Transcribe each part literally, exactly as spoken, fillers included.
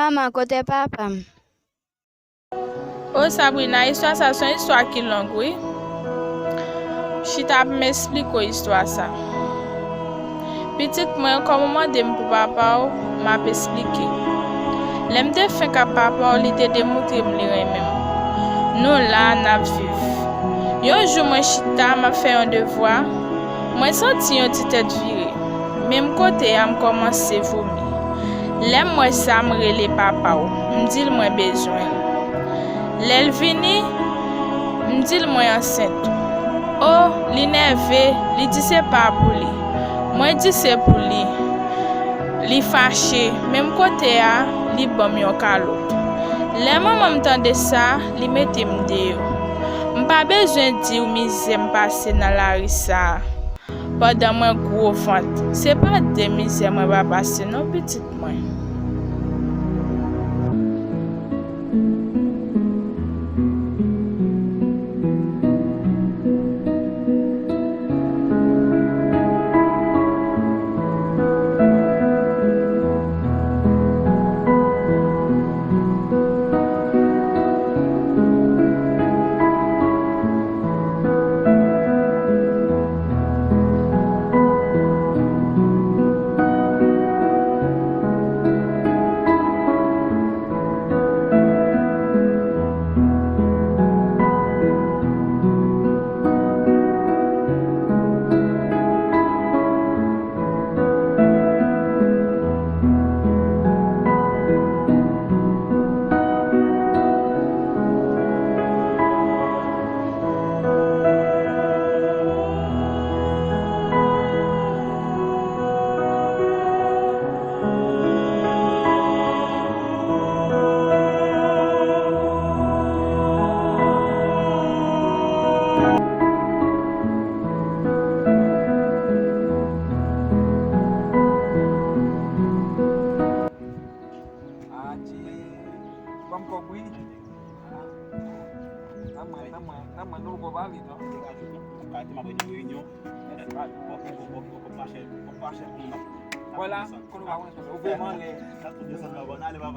Manman, kote papa m? O Sabrina, istwa sa se yon istwa ki long, wi. Chita pou m esplike w istwa sa. Pitit mwen, kòm ou mande m pou papa w, m ap esplike. Lè m te fenk ap papa w, li te demontre m li renmen m. Nou la, n ap viv. Yon jou, mwen chita, m ap fè yon devwa, mwen santi yon ti tèt vire. Menm kote a, m kòmanse vomi. Lè m wè sa, m rele papa w, m di l mwen bezwen l. Lè l vini, m di l mwen ansent. O, li nève, li di se pa pou li. Mwen di se pou li. Li fache, menm kote a, li ban m yon kalòt. Lè manman m tande sa, li mete m deyò. M pa bezwen di w mizè m pase nan lari sa a. Pandan mwen gwo vant, se pa de mizè mwen pa pase non, pitit mwen. Adje, ban m kòb wi. Nan mwen, nan mwen, nan mwen, nou poko pale non. Vwala, kote w pa konnen sa fè. Ou voye m anlè.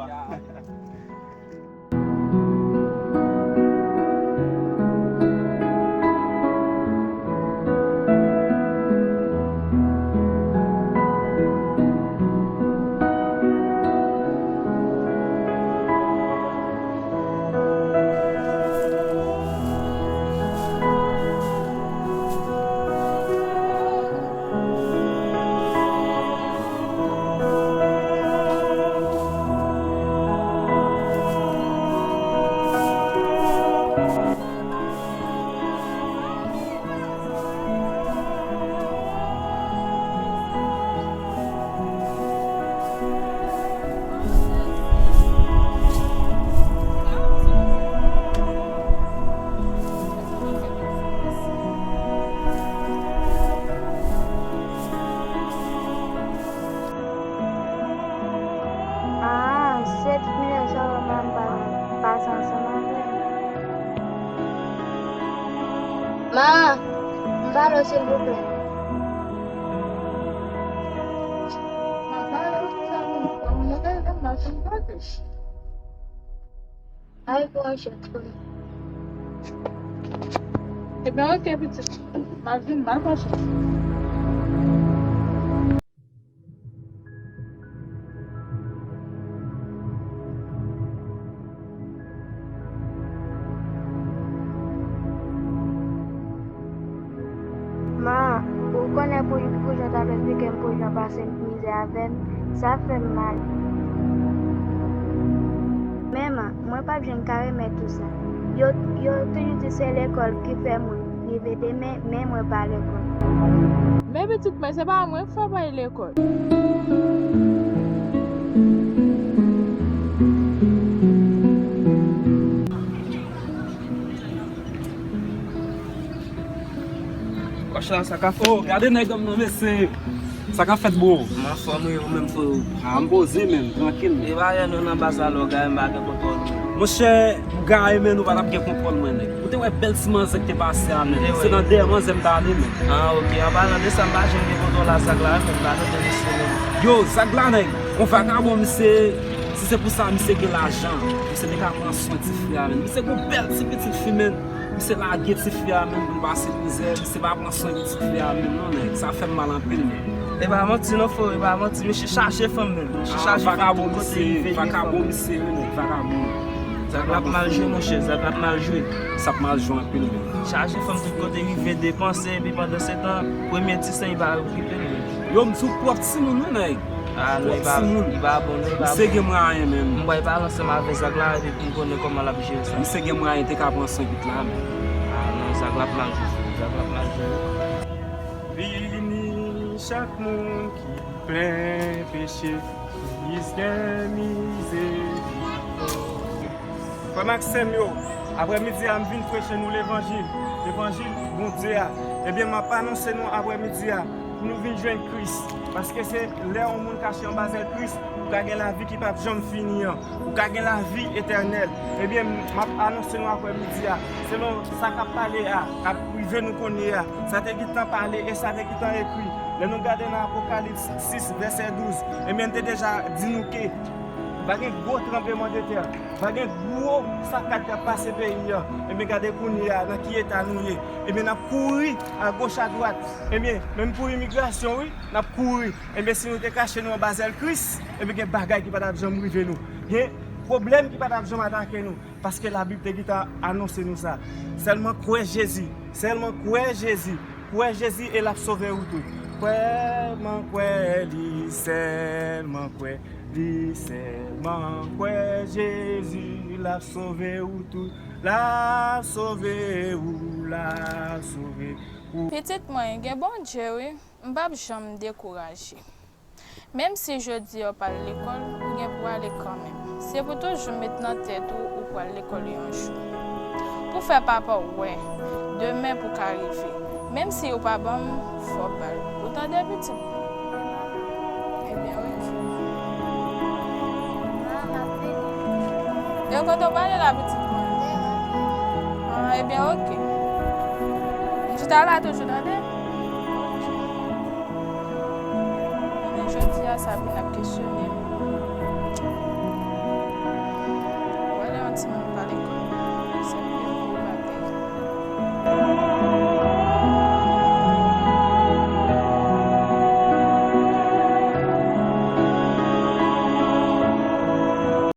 Ya. Ah, se ti mizè sa manman m pa pase ansanm avè m. Ma, m pale w silvouplè. Ay, pran chans pou mwen. Ebyen, oke, pitit. M ap vin, m al pran chans. Ma, ou konnen pou, pou jan w t ap eksplike m pou jan w pase mizè avè m, sa fè m mal. Men ma, mwen p ap janm ka remèt ou sa. Yo, yo toujou di se lekòl ki fè moun rive demen, men mwen pa lekòl. Men pitit mwen, se pa mwen k fè w pa al lekòl. Wach la, sa ka fèt. Oh, gade nèg an m nan, mesye. Sa ka fèt, bro? M anfòm wi, ou menm, freo? Ah, m poze, menm, trankil. E pa yè nou nan baz la, lè w gaye m pa gen kontwòl ou. Monchè, m gaye, men nou pa t ap gen kontwòl mwen, nèg. Ou te wè bèl ti manzè k te pase a, menm. Se nan dèyè manzè m t ale, menm. Ah, oke. An palan de sa, m pa janm gen kontwòl a Zag la, menm, m pa tande misye, menm. Yo, Zag la, nèg. On vakabon, misye. Si se pou sa, misye gen lajan. Misye te ka pran swen ti fi a, menm. Misye gon bèl ti pitit fi, menm. Misye lage ti fi a, menm, pou l pase mizè. Misye pa pran swen pitit fi a, menm, non, nèg. Sa fè m mal anpil, menm. E pa manti, non, frè, e pa manti. Misye chaje fanm, menm. Misye chaje fanm tout kote li rive, li gen fanm. Vakabon misye, wi, nèg, vakabon. Zak la ap mal jwe, monchè, zak la ap mal jwe. Sa ap mal jwe anpil, menm. Chaje fanm tout kote, rive depanse, epi pandan se tan, premye ti san, li pa okipe l, menm. Yo, m sou pwòp timoun, wi, nèg. Ah, non, li pa, li pa bon, non, li pa bon. Misye gen mwayen, menm. M pral pale ansanm avè Zak la, epi pou m konnen kòman l ap jere sa. Misye gen mwayen te ka pran swen pitit la, menm. Ah, non, Zak la ap mal jwe, zak la ap mal jwe. Vini chak moun ki plen peche, Kris gen mizerikòd. Frè m ak sè m yo, aprèmidi a m vin preche nou levanjil, levanjil Bondye a. Ebyen, m ap anonse nou aprèmidi a pou nou vin jwenn Kris, paske se lè yon moun kache anba zèl Kris, ou ka gen lavi ki p ap janm fini an, ou ka gen lavi etènèl. Ebyen, m ap anonse nou aprèmidi a, selon sa k ap pale a, k ap rive nou kounye a, sa te gentan pale e sa te gentan ekri. Lè nou gade nan Apokalips sis, vèsè douz, ebyen, m te deja di nou ke va gen gwo tranblemanntè, va gen gwo sakad k ap pase peyi an. Ebyen, gade kounye a, nan ki eta nou ye. Ebyen, n ap kouri agoch adwat. Ebyen, menm pou imigrasyon, wi, n ap kouri. Ebyen, si nou te kache nou anba zèl Kris, ebyen, gen bagay ki pa t ap janm rive nou. Gen pwoblèm ki pa t ap janm atake nou. Paske Labib te gentan anonse nou sa. Sèlman kwè Jezi. Sèlman kwè Jezi. Kwè Jezi e l ap sove ou tou. Kwè, sèlman kwè li, sèlman kwè li, sèlman kwè Jezi, l ap sove ou tou. L ap sove ou, l ap sove ou. Pitit mwen, gen Bondye wi. M p ap janm dekouraje. Menm si jodi a w pa al lekòl, ou gen pou w ale kanmenm. Se pou toujou met nan tèt ou ou pral lekòl yon jou. Pou fè papa w wè, demen pou ka rive. Menm si yo pa ban m, fò w ba l. Ou tande, pitit? Ebyen, wi. E kote w prale la, pitit mwen? Ah, ebyen, oke. Chita la toujou, tande? Konnen jodi a Sabrina ap kesyone m. Wè lè yon timoun